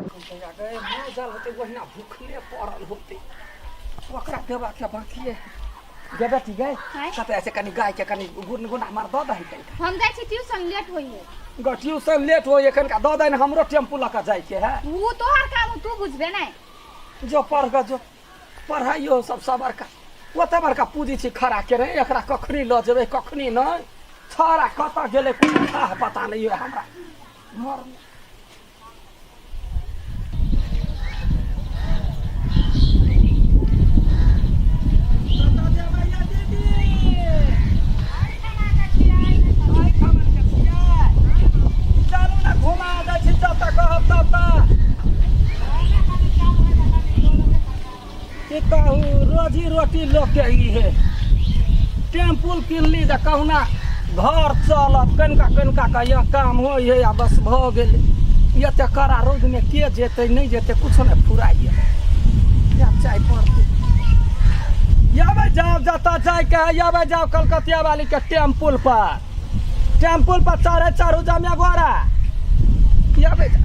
गए मर जाल होतै, ओहिना भूखले पड़ल होतै, ओकरा देबा के बाकिए। गे बेटी गे। आँय? कतऽ से कनि गाय के कनि गुन गुना मार दऽ दही कनिका। हम जाइ छी ट्यूशन, लेट होइ है। ग ट्यूशन लेट होइ कनिका दऽ दही ने, हमरो टेम्पू लऽ कऽ जाइके है। उ तोहर काम हौ, तू बुझबे नै। जो पढ़ ग, जो पढ़ाइयो सब सब बड़का ओते बड़का पूँजी छी खड़ा केने, एकरा कखनी लऽ जेबै कखनी नहि। छौड़ा कतऽ गेलै कोनो थाह पता नहि यऽ हमरा। मर कतऽ जेबै यै दीदी? एहिठमन के छियै? चलू ने घुमा दै छी जतऽ कहब ततऽ। की कहू, रोजी रोटी लोकके ई है। टेम्पुल किनली तऽ कहुना घर चलत, कनिका कनिका के यहाँ काम होइ है आ बस भऽ गेलै। एते कड़ा रौदमे के जेतै नहि जेतै कुछो नहि फुराइए। आब चाय पड़तै। यबै जाउ जतऽ जाइके है, यबै जाउ कलकतिया वाली के टेम्पुल पर। टेम्पुल पर चढ़े चढ़ू जमिया गोरा। यबै जाउ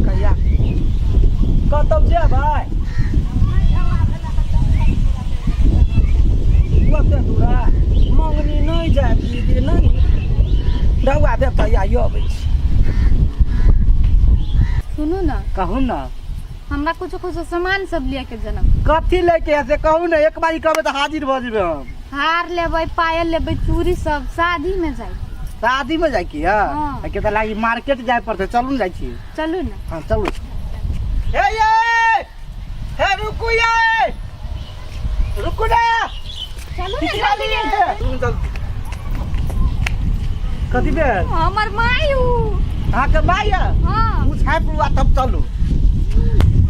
कहिया कतौ जेबै ओते दूरा मंगनी नहि जायब दीदी, नहि रौआ देब तऽ आइयो अबै छी। सुनू ने। कहू ने। हमरा कुछो कुछो सामान सब लिए के जनम। कथी लैके है से कहू ने, एक बारी कहबै तऽ हाजिर भऽ जेबै हम। हार लेबै, पायल लेबै, चूड़ी सब, शादी में जाय। शादी में जाय की है? हाँ। के तऽ लागी मार्केट जाय पड़तै, चलू ने जाइ छी। चलू ने। हाँ चलू। हे ये हे रुकू ये, रुकू ना। चलू ने जल्दी। रुकू जल्दी। कथी भेल? हमर माय उ। अहाँके माय है? हाँ। उ छापि लू आ तब चलू।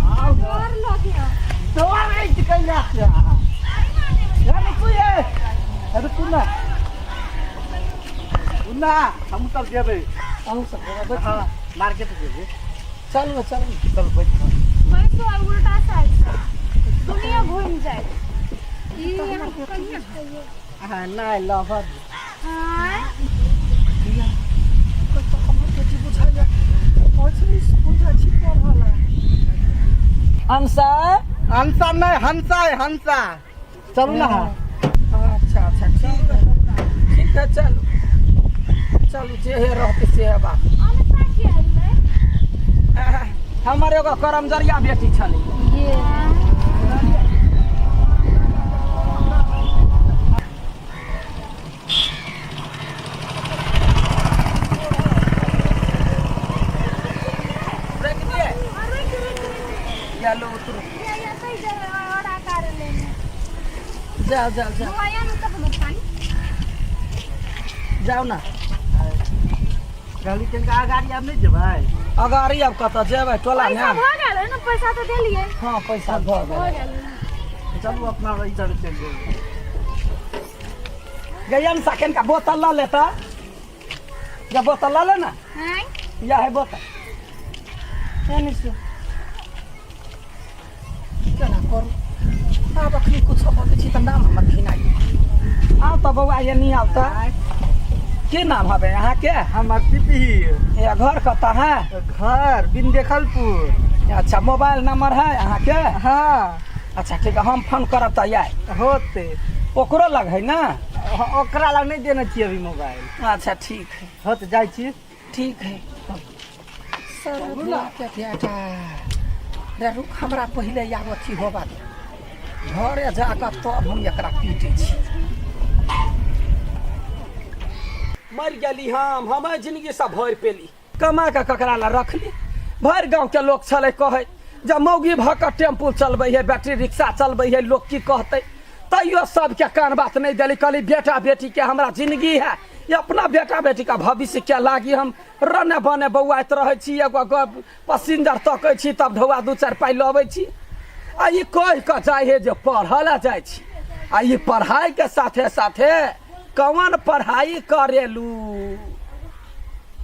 आउ ने। डर लगे। डर रहै छै कैला से अहाँ। हे रुकू ये, हे रुकू ना। ना हम सब जेबै। अहूँ सब जेबै? हाँ, मार्केट जेबै। चलू चलू। चलू बैठ। बैसो आ उल्टा साइड से दुनिया घूम जाए। ई यहाँ कहिया कहियो। हाँ नहीं लभर। आँय? हमर बेटी बुझाइए पहुँचली स्कूल जाइ छी पढ़ऽ लए। अंसा हंसा नहीं, हंसा है हंसा। चलू ना। अच्छा अच्छा, ठीक है ठीक है, चलू चलू। जे हे रहते से है बात। अनसा के हलै? हमर एगो करमजरिया बेटी छलै। ये रोकि दियै? चलू उतरू। जाओ जाओ जाओ। जाओ ना। कहली तनिका अगाड़ी आब नहि जेबै? अगाड़ी आब कतऽ जेबै, टोला पैसा मे भऽ गेल ने? पैसा तऽ देलियै। हाँ, पैसा भऽ भऽ गेल। गेल। चलू अपना इधर चलि जेबै। गैयन साकेन का बोतल लऽ लेता, या बोतल लऽ ले ना। आँय? या है बोतल एने से केना करू आब? अखनी कुछो बोलै छी तऽ नाम हमर घिनाइ। आउ तऽ बौआ, ये नहीं आउ तऽ। की नाम हवे अहाँके? हमर पिपही। ये घर कतऽ है? घर बिंदेखलपुर। अच्छा, मोबाइल नंबर है अहाँके? हाँ। अच्छा ठीक है, हम फोन करब तऽ आय। होते। ओकरो लग है ना? ओकरा लग नहि देने छियै अभी मोबाइल। अच्छा ठीक है। होते, जाइ छी। ठीक है। सर के बेटा रे, रुक, हमरा पहिले आब अथी होबा दे, घरे जाकऽ तब हम एकरा पीटै छी। मरि गेली हम एहि जिनगीसँ भरि पेली। कमा कऽ ककरा लए रखली? भरि गाँवके लोक छलै कहै जे मौगी भऽ कऽ टेम्पू चलबै है, बैटरी रिक्शा चलबै है, लोक की कहतै? तैयो सबके कान बात नहि देली। कहली बेटा बेटीके हमरा जिनगी है, ये अपना बेटा बेटीके भविष्यके लागी हम रने बने बौआइत रहै छी, एगो पसिंजर तकै छी, तब ढौआ दू चारि पाइ लबै छी। आ ई कहि कऽ जाइ है जे पढ़ऽ लए जाइ छी, आ ई पढ़ाइके साथे साथे कौन पढ़ाइ करेलू?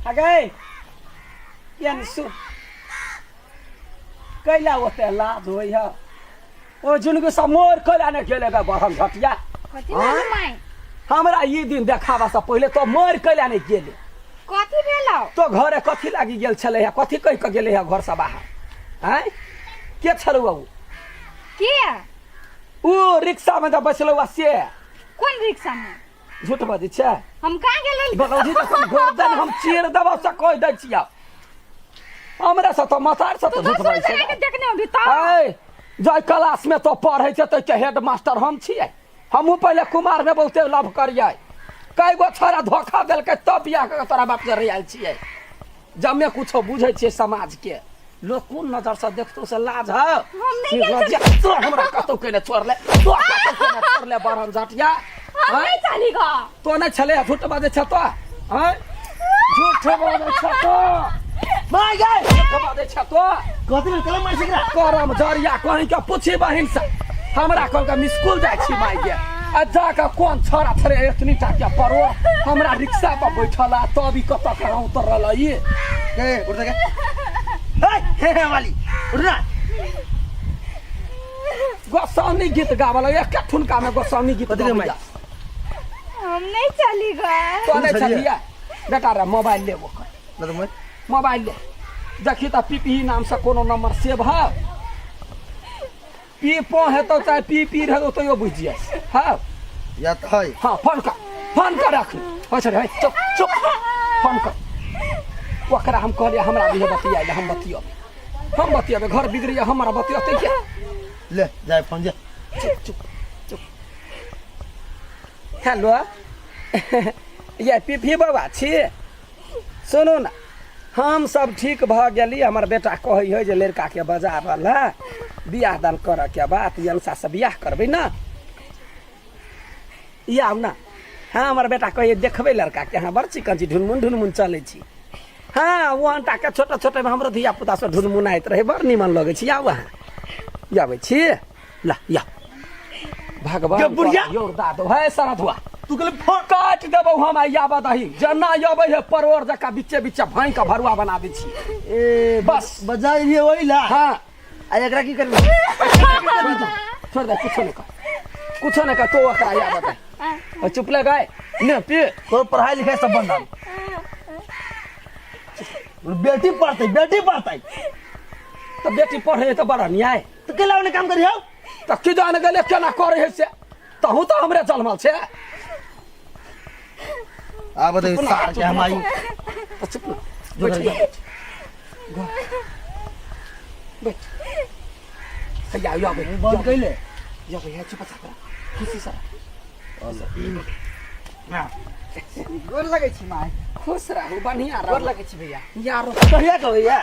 अगे यानी सुन, कैला ओते लाज होइ है? ओ जिनगी से मोर कैला ने गेले गे बरहम घटिया? कथी भेल माय? हमरा ई दिन देखाबा से पहिले तो मोर कैला ने गेले? कथी भेलौ? तो घरे कथी लागी गेल छलै है? कथी कहि कऽ गेलै है घर से बाहर? आँय के छलौ उ के उ रिक्शा में जब बैसलौ आ से कोन रिक्शा में झूठ बजै छै हम कहाँ गेल बलौजी तऽ हम गर्दन हम चीर देबौ से कहि दै छियौ हमरा से तऽ मतार से तू तऽ झूठ दोसर बजै जगह छै के देखने होबी तऽ ऐ जाहि क्लास में तो पढ़ै छै ताहिके हेड मास्टर हम छियै हमहूँ पहिले कुमार में बहुते लव करियै कई गो छोरा धोखा देलकै तब बियाह कऽ के तोरा बाप जरे आयल छियै जमे कुछो बुझै छियै समाज के लोग कोन नजर से देखतो से लाज हौ हम नहि गेल लज्जा तो हमरा कतौ केने छोड़ले तो कतौ केने छोड़ले बरहन झटिया हम आँय? नहीं चली गा तो नहि छले झूठ बाजै छ तो आँय? झूठ बाजै छ तो माय गए झूठ बाजै छ तो कथी भेल कलम मारि सकरा करम जरिया कहीं के पूछी बहिन से हमरा कहलकै हम स्कूल जाइ छी माय गे आ जाके कोन छोरा छरे एतनी टा के परो हमरा रिक्शा पर बैठल आ तब ई कतऽ के उतरल ई ए उठ जा हे हे हे वाली उठ ना गोसाउनी गीत गावल एक ठुनका में गोसाउनी गीत कथी के माय? गावल हम नहीं चली गा तो नहीं छलियै? छलियै बेटा रे मोबाइल ले ओकर ना तो मोबाइल मोबाइल ले देखी तऽ पीपी नाम से कोनो नंबर सेव है पी पो हेतौ चाहे पी पी हेतौ तैयो बुझि जाय हाँ या तो है हाँ फोन कर फोन कर रख अच्छा रे चुप चुप फोन कर ओकरा हम कहलियै हमरा दिहे बतियाइ लए हम बतियब हम बतियेबै घर बिगड़िए हमरा बतियतै के ले जाय फोन जा चुप चुप चुप हेलो ये पीपी बाबा छी सुनू ने हम सब ठीक भऽ गेली हमर बेटा कहै है जे लड़काके बजाबऽ लए बियाह दान करऽके बात जनसासँ बियाह करबै ने ई आउ ने हँ हमर बेटा कहैए देखबै लड़काके अहाँ बड़ चिकन छी ढुनमुन ढुनमुन चलै छी हँ ओ अंटाके छोटे छोटेमे हमरो धिया पुता सब ढुनमुनाइत रहै बड़ निमन लगै छी आउ अहाँ आबै छी ल या भगवान गे बुढ़िया। यौ दादो है सरधुआ तू कहले फोन काटि देबौ हम आइ आबऽ दही जेना अबै है परोड़ जकाँ बिच्चे बिच्चे भाँइ के भरुआ बना दै छी ए बस। बजा लिए ओहि ला हाँ आ एकरा की करबी छोड़ दे कुछो नहीं कर कुछो नहीं कर तो ओकरा आबऽ दही ओ चुप ले गए ने पी तोर पढ़ाई लिखाई सब बंद आब। बेटी पढ़तै बेटी पढ़तै तऽ बेटी पढ़े तऽ बड़ा न्याय तऽ केला ओने काम करियौ तऽ की जान गेलै केना करे है से तहू तऽ हमरे जन्मल छै आब बताइए सार के हम आई तऽ चुप ना बैठ जा, बैठ बैठ हैया या बैठ बंद कैले या भैया चुप चाप खुशी सर गोर लगै छी माय खुश रहू बढ़िया गोर रहू लगै छी भैया यारो कहिया के भैया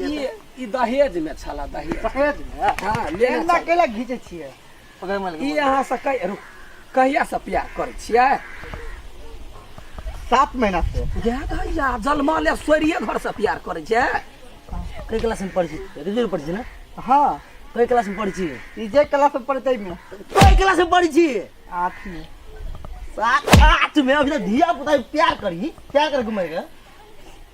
ई ई दहेज में छला दहेज दहेज में हाँ लेने एना छल। केला घीचै छियै पकड़ मार ई अहाँ से कह रुक कहिया से प्यार करै छियै 7 महीना से या भैया जलमले सोरिये घर से प्यार करै छै कई क्लास में पढ़ै छी रेगुलर पढ़ै छी ना हाँ कई क्लास में पढ़ै छी ई जे क्लास में पढ़तै में कई क्लास में पढ़ै छी 8 में 7 8 में अभी तो धिया पुता प्यार करी प्यार कर घुमेगा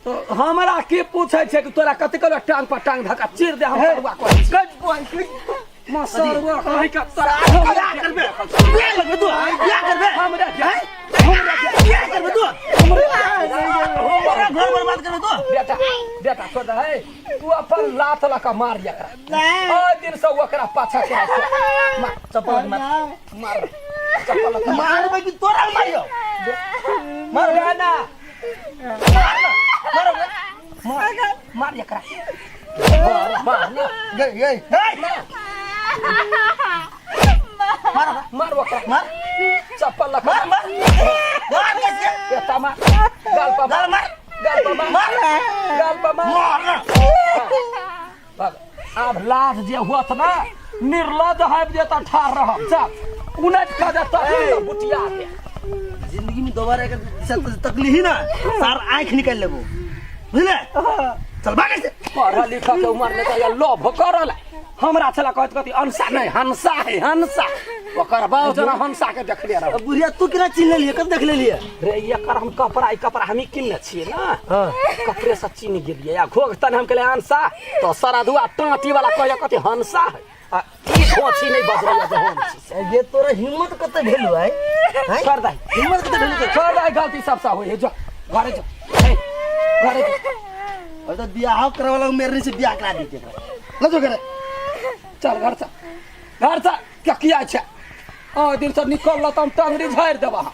तो हमरा के पूछै छै कि तोरा कतेक टांग पर टांग धक्का चीर दे हम तरुआ करै छी मसरुआ कहि के तोरा बियाह करबे बियाह करबे तू बियाह करबे हमरा बियाह करबे तू हमरा घर बर्बाद करबे तू बेटा बेटा छोड़ दे हे तू अपन लात लऽ कऽ मार एकरा ओहि दिन से ओकरा पाछा के मार चप्पल मार मार चप्पल लऽ कऽ मार मारबे कि तोरा मारियो मार ना मार मार मार एकरा मार ना गई गई मार मार ओकरा मार चप्पल लऽ मार कऽ मार मार कैसे एता मार गाल पर गाल मार गाल पर मार मार गाल पर मार मार भाग। आब लाज जे होत ना निर्लज आबि जेता ठाढ़ रहब जा उनट कऽ देता बुटिया के जिंदगी में दोबारा एकर दिशा तकली ही ना सार आंख निकाल लेबो बुझले चल भाग ऐसे पढ़ल लिखल के उमर में तऽ लोभ करल हमरा छला कहत कथी अनसा नहीं हंसा है हंसा ओकर बाप जना हंसा के देखले रहो अब बुढ़िया तू केना चिन्ह लेलिए कब देख लेलिए रे एकर हम कपड़ा ई कपड़ा हम किनने छियै ना हाँ कपड़े से चिन्ह गेलियै आ घोघ तन हम कहलियै हंसा तो सरधुआ टाँटी वाला कहैया कथी हंसा है आ ई घोची नहीं बजरैया जे हम छी से। ये तोरा हिम्मत कते भेलु है हैं? छोड़ दे हिम्मत कते भेलु तोरा? छोड़ दे गलती सबसे होय है जो घरे जो हे, घरे जो और तो बियाह करे वाला उमेर नहीं से बियाह करा दी एकरा ल जो करे चल घर चल, घर चल। क्या किया छै? ओ दिन से निकल त हम टंगरी झाड़ि देबह।